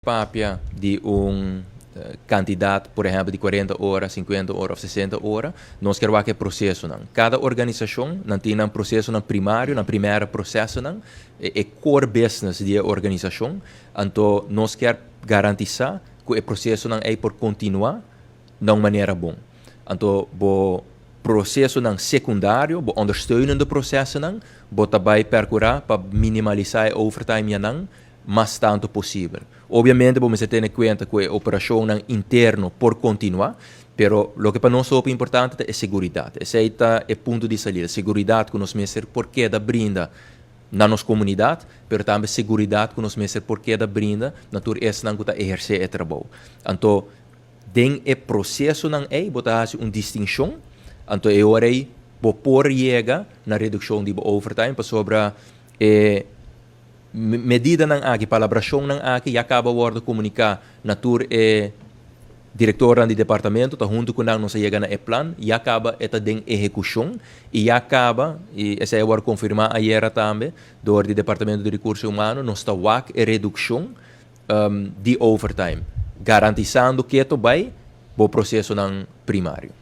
Papia di un kantidat, por ehèmpel di 40 ora, 50 ora òf 60 ora, nos kier wak e prosesonan. Kada organisashon nan tin nan prosesonan primario, nan primera prosesonan, e core business di e organisashon. Anto nos kier garantisá ku e prosesonan ei por kontinuá na un manera bon. Anto bo prosesonan sekundario, bo ondersteunende prosesonan, bo ta bai perkurá pa minimalisá e overtime yanan mas tantu posibel. Obviamente bo mester tene kuenta ku e operashonnan interno por kontinuá, pero loke pa nos hopi importante ta e seguridat. Esei ta e punto di salida, seguridat ku nos mester por keda brinda na nos komunidat, pero tambe seguridat ku nos mester por keda brinda na tur esnan ku ta ehersé e trabou. Anto den e prosesonan ei bo ta hasi un distinshon, anto e ora ei bo por yega na redukshon di bo overtime pasobra e medidanan aki, palabrashonnan aki ya kaba wòrdu komuniká na tur e direktornan di departamento, ta huntu ku nan nos a yega na e plan, ya kaba e ta den ehekushon i ya kaba, i esei a wòrdu konfirmá ayera tambe dor di Departamento di Rekurso Humano, nos ta wak e redukshon di overtime, garantisando keto bai bo prosesonan primario.